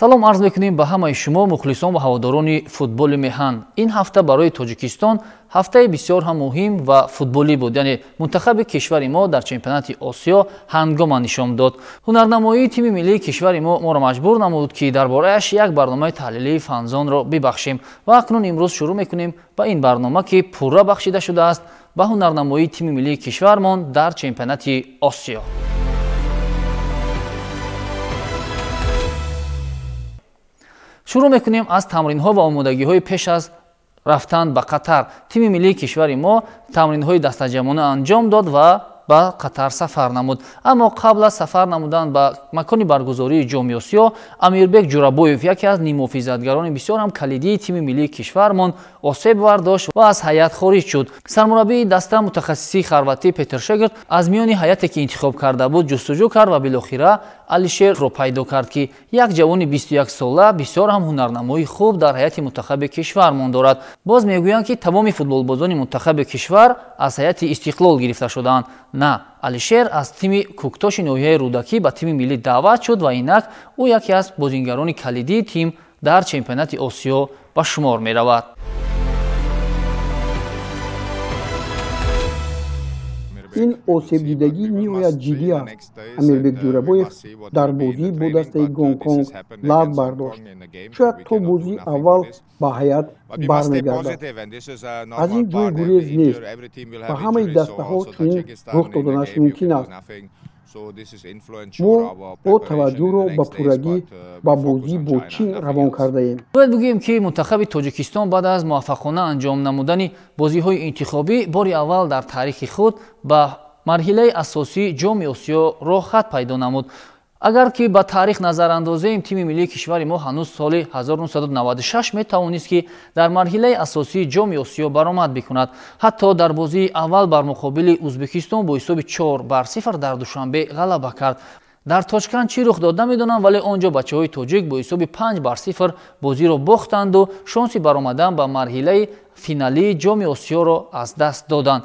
Салом арз мекунем ба ҳамаи шумо мухлисон ва ҳаводорони футболи меҳан. Ин ҳафта барои Тоҷикистон ҳафтаи бисёр ҳам муҳим ва футболӣ буд. Яъне мунтахаби кишвари мо дар чемпионати Осиё ҳангома нишон дод. Ҳунарнамоии тими миллии кишвари мо моро маҷбур намуд, ки дар бораяш як барномаи таҳлилии фанзонро бибахшем. Ва акнун имрӯз шурӯъ мекунем ба ин барнома, ки пурра бахшида шудааст ба ҳунарнамоии тими миллии кишвармон дар чемпионати Осиё. Шурӯъ мекунем аз тамринҳо ва омодагиҳои пеш аз рафтан ба Қатар. Тими миллии кишвари мо тамринҳои дастаҷамъона анҷом дод ва ба Қатар сафар намуд. Аммо қабл аз сафар намудан ба макони баргузории Ҷоми Осиё, Амирбек Ҷурабоев, яке аз ниммуҳофизатгарони бисёр ҳам калидии тими миллии кишвармон, осеб бардошт ва аз ҳайат хориҷ шуд. Сармураббии даста мутахассиси хорватӣ Петер Шегерт аз миёни ҳайате, ки интихоб карда буд, ҷустуҷӯ кард ва билохира Алишерро пайдо кард, ки як ҷавони 21 сола бисёр ҳам ҳунарнамоии хуб дар ҳайати мунтахаби кишвармон дорад. Боз мегӯянд, ки тамоми футболбозони мунтахаби кишвар аз ҳайати Истиқлол гирифта шудаанд. На, Алишер аз тими Кӯктоши ноҳияи Рӯдакӣ ба тими миллӣ даъват шуд ва инак ӯ яке аз бозингарони калидии тим дар чемпионати Осиё ба шумор меравад. Ин осебдидагӣ ниҳоят ҷиддӣ аст. Амирбек Ҷӯрабоев дар бозӣ бо дастаи Гонконг лат бардошт. Шояд то бозии аввал ба ҳайат бармегардад. Аз ин ҷой гурез нест. Ба ҳамаи дастаҳо чунин рух доданаш мумкин аст. Мо бо таваҷҷӯҳро ба пуррагӣ ба бозӣ бо Чин равон кардаем. Бояд бигӯем, ки мунтахаби Тоҷикистон баъд аз муваффақона анҷом намудани бозиҳои интихобӣ бори аввал дар таърихи худ ба марҳилаи асосии Ҷоми Осиё роҳхат пайдо намуд. Агар ки ба таърих назар андозем, тими миллии кишвари мо ҳанӯз соли 1996 метавонист, ки дар марҳилаи асосии Ҷоми Осиё баромад бикунад. Ҳатто дар бозии аввал бар муқобили Ӯзбекистон бо ҳисоби 4-0 дар Душанбе ғалаба кард. Дар Тошканд чӣ рух дод, намедонам, вале он ҷо бачаҳои тоҷик бо ҳисоби 5-0 бозиро бохтанду шонси баромадан ба марҳилаи финалии Ҷоми Осиёро аз даст доданд.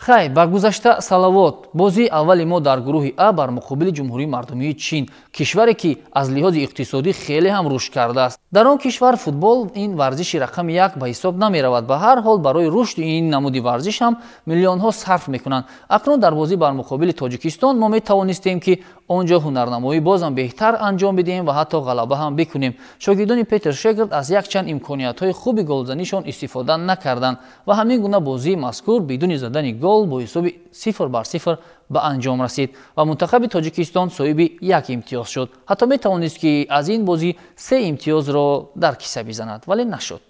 Хай, бар гузашта салавот. Бозии аввали мо дар гурӯҳи А бар муқобили Ҷумҳурии Мардумии Чин, кишваре, ки аз лиҳози иқтисодӣ хеле ҳам рушд кардааст. Дар он кишвар футбол ин варзиши рақами як ба ҳисоб намеравад. Ба ҳар ҳол, барои рушди ин намуди варзиш ҳам миллионҳо сарф мекунанд. Акнун дар бозӣ бар муқобили Тоҷикистон мо метавонистем, ки он ҷо ҳунарнамоӣ бозам беҳтар анҷом бидиҳем ва ҳатто ғалаба ҳам бикунем. Шогирдони Петер Шегерт аз якчанд имкониятҳои хуби голзанишон истифода накарданд ва ҳамин гуна бозии мазкур бидуни задани гол бо ҳисоби 0-0 ба анҷом расид ва мунтахаби Тоҷикистон соҳиби як имтиёз шуд. Ҳатто метавонист, ки аз ин бозӣ се имтиёзро дар киса бизанад, вале нашуд.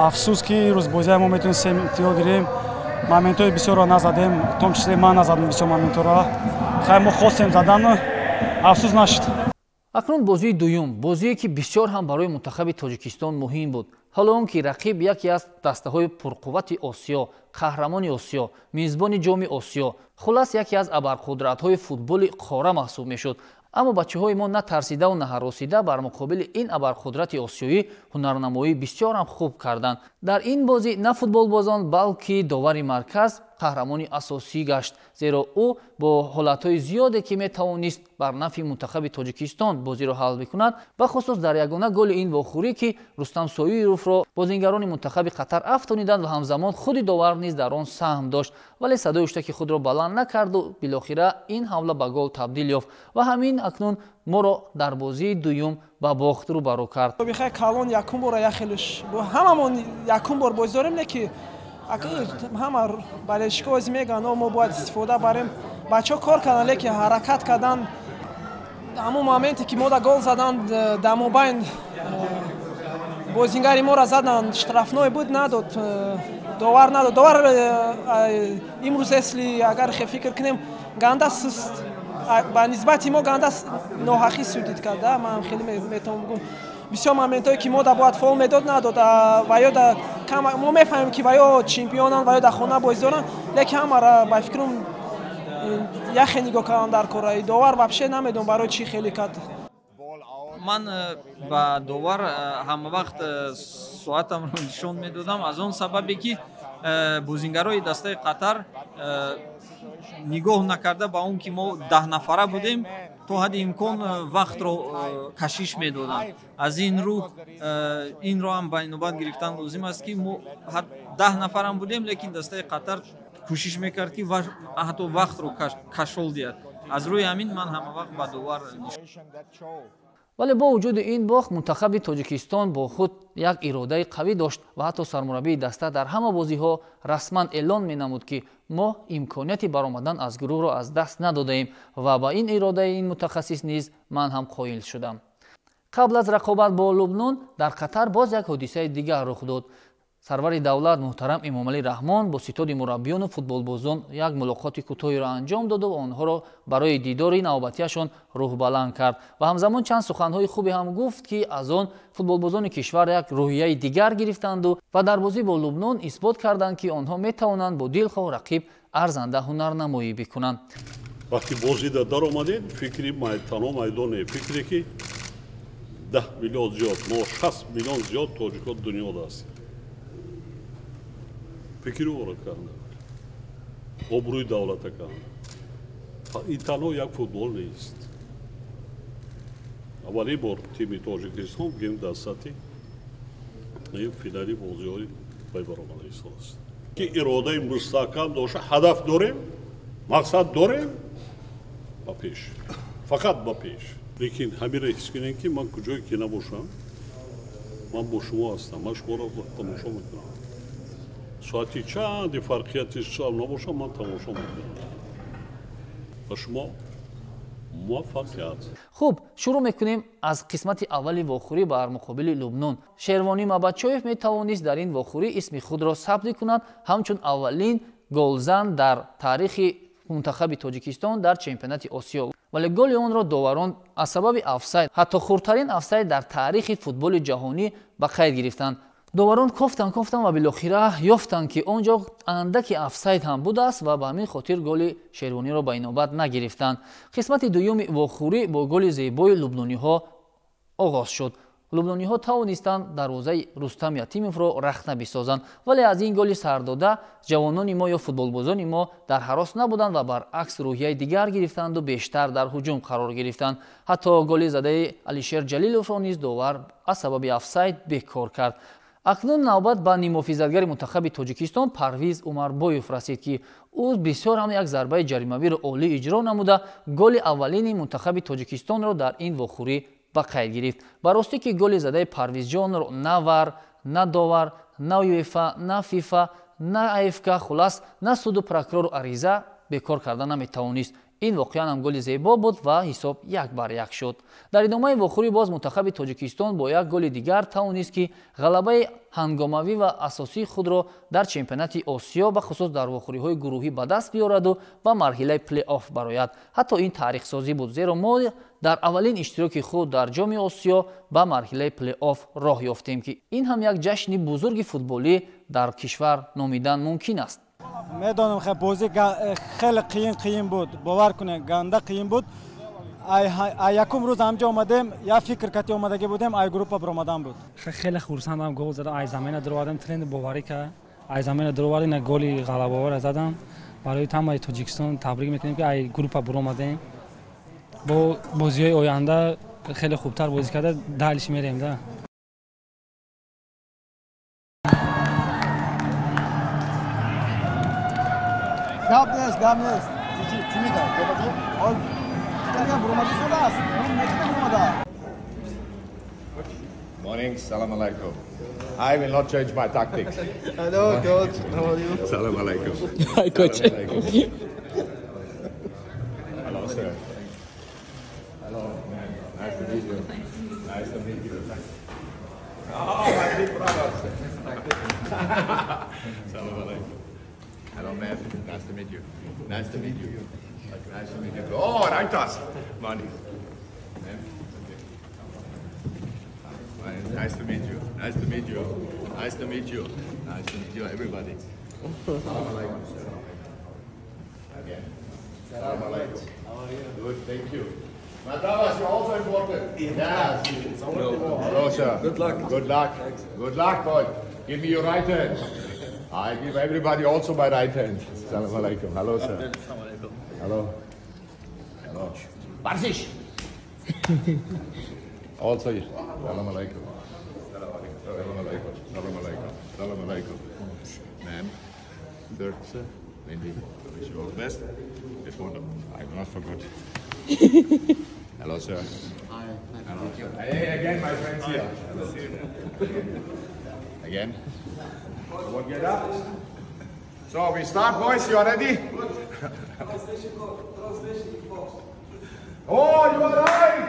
Афсӯс, ки рӯз бозия мо метавонистем имтиёз гирем. Моментҳои бисёрро назадем, в том числе ман назадам бисёр моментҳоро. Хай, мо хостем задан, афсӯс, нашуд. Акнун бозии дуюм, бозие, ки бисёр ҳам барои мунтахаби Тоҷикистон муҳим буд. Ҳоло он ки рақиб яке аз дастаҳои пурқуввати Осиё, қаҳрамони Осиё, мизбони Ҷоми Осиё, хулас, яке аз абарқудратҳои футболи қора маҳсуб мешуд. Аммо бачаҳои мо натарсидаву наҳаросида бар муқобили ин абарқудрати осиёӣ ҳунарнамоии бисёр ҳам хуб карданд. Дар ин бозӣ на футболбозон, балки довари марказ қаҳрамони асосӣ гашт, зеро ӯ бо ҳолатҳои зиёде, ки метавонист бар нафъи мунтахаби Тоҷикистон бозиро ҳал бикунад, бахусус дар ягона голи ин вохӯрӣ, ки Рустам Соировро бозингарони мунтахаби Қатар афтониданд ва ҳамзамон худи довар низ дар он саҳм дошт, вале садои ҳуштаки худро баланд накарду билохира ин ҳамла ба гол табдил ёфт ва ҳамин акнун моро дар бозии дуюм ба бохт рӯбарӯ кард. Калон якум бора яхелш ҳамамон якум бор бозӣ дорем, не ки ҳама болельщик ози мегӯянд, мо бояд истифода барем. Бачаҳо кор карданд, лекин ҳаракат кардан, ҳамон моменте ки мо да гол задан, дар мобайн Бозингари моро задан, штрафной буд, надод, довар надод. Довар имрӯз, если агар фикр кунем, ганда суст, ба нисбати мо ганда ноҳақӣ судид кард. Ман хеле метавонам бигӯм, бисёр моментҳое ки мо да бояд фол медод, надод. Ва ё да мо мефаҳмем, ки ва ё чемпионанд, ва ё дар хона бозӣ доранд, лекин ҳамара ба фикрам яхе нигоҳ кардан дар кора. Довар вообще намедонам барои чӣ хеле кард. Ман ба довар ҳама вақт соатамро нишон медодам, аз он сабабе ки бозингарои дастаи Қатар нигоҳ накарда ба он ки мо 10 нафара будем, то ҳадди имкон вақтро кашиш медоданд. Аз ин рӯ инро ҳам ба инобат гирифтан лозим аст, ки мо 10 нафарам будем, лекин дастаи Қатар кӯшиш мекард, ки ҳатто вақтро кашол диҳад. Аз рӯи ҳамин ман ҳама вақт ба довар Вале бо вуҷуди ин бохт мунтахаби Тоҷикистон бо худ як иродаи қавӣ дошт ва ҳатто сармураббии даста дар ҳама бозиҳо расман эълон менамуд, ки мо имконияти баромадан аз гурӯҳро аз даст надодаем, ва ба ин иродаи ин мутахассис низ ман ҳам қоил шудам. Қабл аз рақобат бо Лубнон дар Қатар боз як ҳодисаи дигар рух дод. Сарвари давлат муҳтарам Эмомалӣ Раҳмон бо ситоди мураббиёну футболбозон як мулоқоти кӯтоҳиро анҷом доду онҳоро барои дидори навбатиашон рӯҳбаланд кард ва ҳамзамон чанд суханҳои хубе ҳам гуфт, ки аз он футболбозони кишвар як рӯҳияи дигар гирифтанду ва дар бозӣ бо Лубнон исбот карданд, ки онҳо метавонанд бо дилхоҳ рақиб арзанда ҳунарнамоӣ бикунанд. Вақти бозида даромадем, фикри танҳо майдоне, фикре ки 10 миллион зиёд, мо 60 миллион зиёд тоҷико дунёда ҳастем, фикри ӯро карда, обрӯи давлата карда. Ин танҳо як футбол нест. Аввалин бор тими Тоҷикистон гем дар сатҳи финали бозиҳои вай баромада истодааст, ки иродаи мустаҳкам дошта, ҳадаф дорем, мақсад дорем, ба пеш, фақат ба пеш. Лекин ҳаминро ҳис кунем, ки ман куҷое ки набошам, ман бо шумо ҳастам, ман шуморо тамошо мекунам. Соати чанди фарқияти шаб набошам, ман тамошо мекунам. Ба шумо муваффақият. Хуб, шурӯъ мекунем аз қисмати аввали вохӯрӣ бар муқобили Лубнон. Шервонӣ Мабачоев метавонист дар ин вохӯрӣ исми худро сабт кунад ҳамчун аввалин голзан дар таърихи мунтахаби Тоҷикистон дар чемпионати Осиё, вале голи онро доварон аз сабаби офсайд, ҳатто хурдтарин офсайд дар таърихи футболи ҷаҳонӣ, ба қайд гирифтанд. Доварон кофтанд, кофтанд ва билохира ёфтанд, ки он ҷо андаки офсайд ҳам будааст ва ба ҳамин хотир голи Шервониро ба инобат нагирифтанд. Қисмати дуюми вохӯрӣ бо голи зебои лубнониҳо оғоз шуд. Лубнониҳо тавонистанд дарвозаи Рустам Ятимовро рахна бисозанд, вале аз ин голи сардода ҷавонони мо ё футболбозони мо дар ҳарос набуданд ва баръакс рӯҳияи дигар гирифтанду бештар дар ҳуҷум қарор гирифтанд. Ҳатто голи задаи Алишер Ҷалиловро низ довар аз сабаби офсайд бекор кард. Акнун навбат ба нимҳофизатгари мунтахаби Тоҷикистон Парвиз Умарбоев расид, ки ӯ бисёр ҳам як зарбаи ҷаримавиро олӣ иҷро намуда, голи аввалини мунтахаби Тоҷикистонро дар ин вохӯрӣ ба қайд гирифт. Ба ростӣ ки голи задаи Парвизҷонро на ВАР, на довар, на УЕФА, на ФИФА, на АФК, хулас, на суду прокурору ариза бекор карда наметавонист. Ин воқеан ҳам голи зебо буд ва ҳисоб 1-1 шуд. Дар идомаи вохӯрӣ боз мунтахаби Тоҷикистон бо як голи дигар тавонист, ки ғалабаи ҳангомавӣ ва асосии худро дар чемпионати Осиё, бахусус дар вохӯриҳои гурӯҳӣ, ба даст биёраду ба марҳилаи плей-офф барояд. Ҳатто ин таърихсозӣ буд, зеро мо дар аввалин иштироки худ дар Ҷоми Осиё ба марҳилаи плей-офф роҳ ёфтем, ки ин ҳам як ҷашни бузурги футболӣ дар кишвар номидан мумкин аст. Медонам, бозӣ хеле қиин қиин буд, бовар кунед, ганда қиин буд. Ай якум рӯз ҳамҷо омадем, як фикр кати омадагӣ будем, ай группа баромадан буд. Хеле хурсандам, гол задам, ай замина даровардем. Тренер боварӣ кард, ай замина даровардем, на голи ғалабаовара задам. Барои тамоми Тоҷикистон табрик мекунем, ки ай группа баромадем. Бо бозиҳои оянда хеле хубтар бозӣ карда, дальше мерем да. Гап нест, гап нест. Чӣ мегӯяд? Буромадӣ солааст, буромада. Morning, salam alaikum. I will not change my tactics. Hello, coach. How are you? Salam alaikum. Hi, coach. Hello, sir. Hello, man. Nice to meet you. Nice to meet you. Oh, my Salam alaikum. Hello, man. Nice to meet you. Nice to meet you. Nice to meet you. Oh, Rangtas. Money. Nice to meet you. Nice to meet you. Nice to meet you. Nice to meet you, everybody. Salam alaikum. Again. Salam alaikum. How are you? Good, thank you. Matavas, you're also important. Yes. Hello, sir. Good luck. Good luck. Good luck, boy. Give me your right hand. I give everybody also my right hand. Salam alaikum. Hello, sir. Hello. Hello. Barzish. Also, salam alaikum. Salam alaikum. Salam alaikum. Salam alaikum. Ma'am, third, sir. Wendy, I wish you all the best. This one, I will not forget. Hello, sir. Hi. Hello. Hey, again, my friends here. Hello. Again. Won't get up. So we start, boys. You are ready? Translation, translation. Oh, you are right.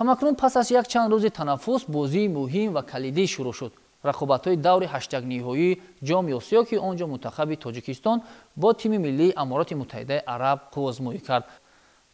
Ҳамакнун пас аз якчанд рӯзи танаффус бозии муҳим ва калидӣ шурӯъ шуд. Рақобатҳои даври ҳаштякниҳоии Ҷоми Осиё, ки он ҷо мунтахаби Тоҷикистон бо тими миллии Амороти Муттаҳидаи Араб қуввозмоӣ кард.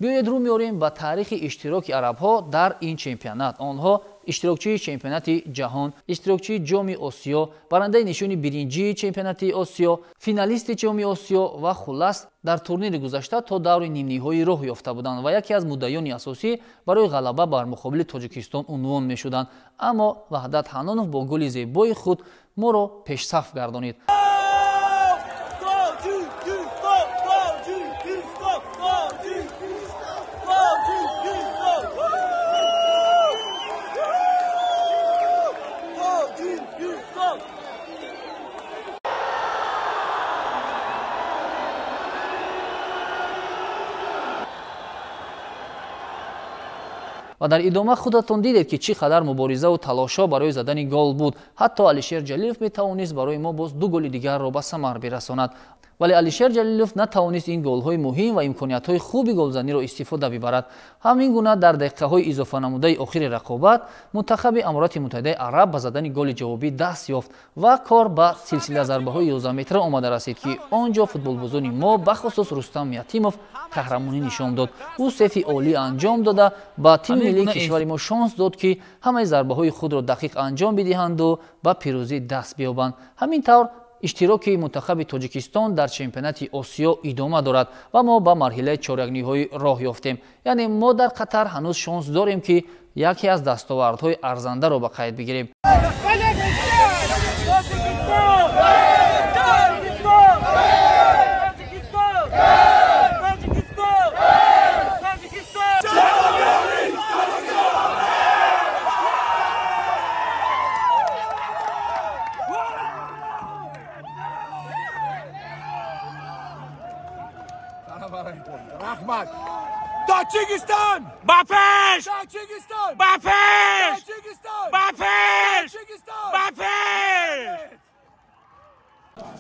Биёед рӯ меорем ба таърихи иштироки арабҳо дар ин чемпионат. Онҳо иштирокчии чемпионати ҷаҳон, иштирокчии Ҷоми Осиё, барандаи нишони биринҷии чемпионати Осиё, финалисти Ҷоми Осиё ва хуллас дар турнири гузашта то даври нимниҳоӣ роҳ ёфта буданд ва яке аз муддаёни асосӣ барои ғалаба бар муқобили Тоҷикистон унвон мешуданд. Аммо Ваҳдат Ҳанонов бо голи зебои худ моро пешсаф гардонид. Ва дар идома худатон дидед, ки чӣ қадар муборизаву талошҳо барои задани гол буд. Ҳатто Алишер Ҷалилов метавонист барои мо боз ду голи дигарро ба самар бирасонад. Вале Алишер Ҷалилов натавонист ин голҳои муҳим ва имкониятҳои хуби голзаниро истифода бибарад. Ҳамин гуна дар дақиқаҳои изофанамудаи охири рақобат мунтахаби Аморати Муттаҳидаи Араб ба задани голи ҷавобӣ даст ёфт ва кор ба силсила зарбаҳои 11 метра омада расид, ки он ҷо футболбозони мо, бахусус Рустам Ятимов, қаҳрамонӣ нишон дод. Ӯ сефи олӣ анҷом дода, ба тими миллии кишвари мо шонс дод, ки ҳамаи зарбаҳои худро дақиқ анҷом бидиҳанду ба пирӯзӣ даст биёбанд. Ҳамин тавр иштироки мунтахаби Тоҷикистон дар чемпионати Осиё идома дорад ва мо ба марҳилаи чорякниҳоӣ роҳ ёфтем. Яъне мо дар Қатар ҳанӯз шонс дорем, ки яке аз дастовардҳои арзандаро ба қайд бигирем. Rahmat. Tajikistan! Ба пеш! Tajikistan! Ба пеш! Tajikistan! Ба пеш! Tajikistan! Ба пеш!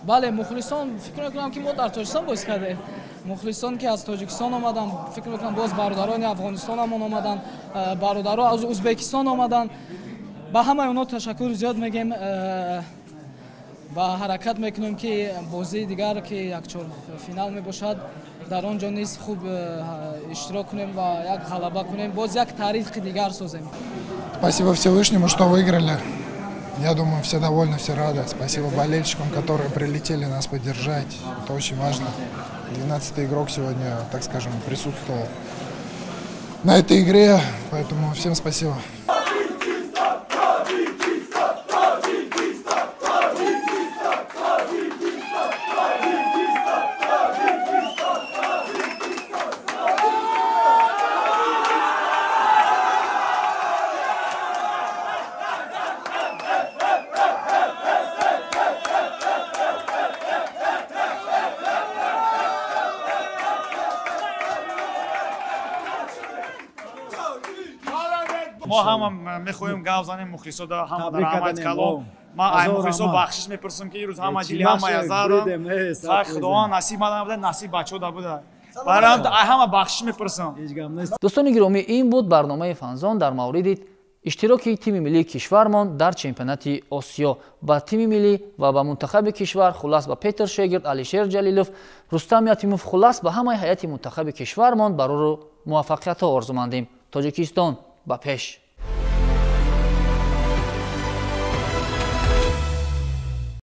Бале, мухлисон, фикр мекунам, ки мо дар Тоҷикистон бозӣ кардем. Мухлисон, ки аз Тоҷикистон омаданд, фикр мекунам, боз бародарони Афғонистонамон омаданд, бародаро аз Ӯзбекистон омаданд. Ба ҳамаи онҳо ташаккури зиёд мегӯем ва ҳаракат мекунем, ки бозии дигар, ки якчорфинал мебошад, дар он ҷо низ хуб иштирок кунем ва як ғалаба кунем, боз як таърихи дигар созем. Спасибо Всевышнему, что выиграли. Я думаю, все довольны, все рады. Спасибо болельщикам, которые прилетели нас поддержать. Это очень важно. 12-й игрок сегодня, так скажем, присутствовал на этой игре, поэтому всем спасибо. Мо ҳама мехоҳем гап занем, мухлисода ҳама раҳмат калом. Ман ай мухлисо бахшиш мепурсам, ки ирӯз ҳама дили ҳамая задам. Худованд насиб мада набуда, насиб бачаҳо буда. Барам ай ҳама бахшиш мепурсам. Дӯстони гиромӣ, ин буд барномаи Фанзон дар мавриди иштироки тими миллии кишвармон дар чемпионати Осиё. Ба тими миллӣ ва ба мунтахаби кишвар, хуллас ба Петр Шегирд, Алишер Ҷалилов, Рустам Ятимов, хуллас ба ҳамаи ҳайати мунтахаби кишвармон барору муваффақиятҳо орзумандем. Тоҷикистон, ба пеш!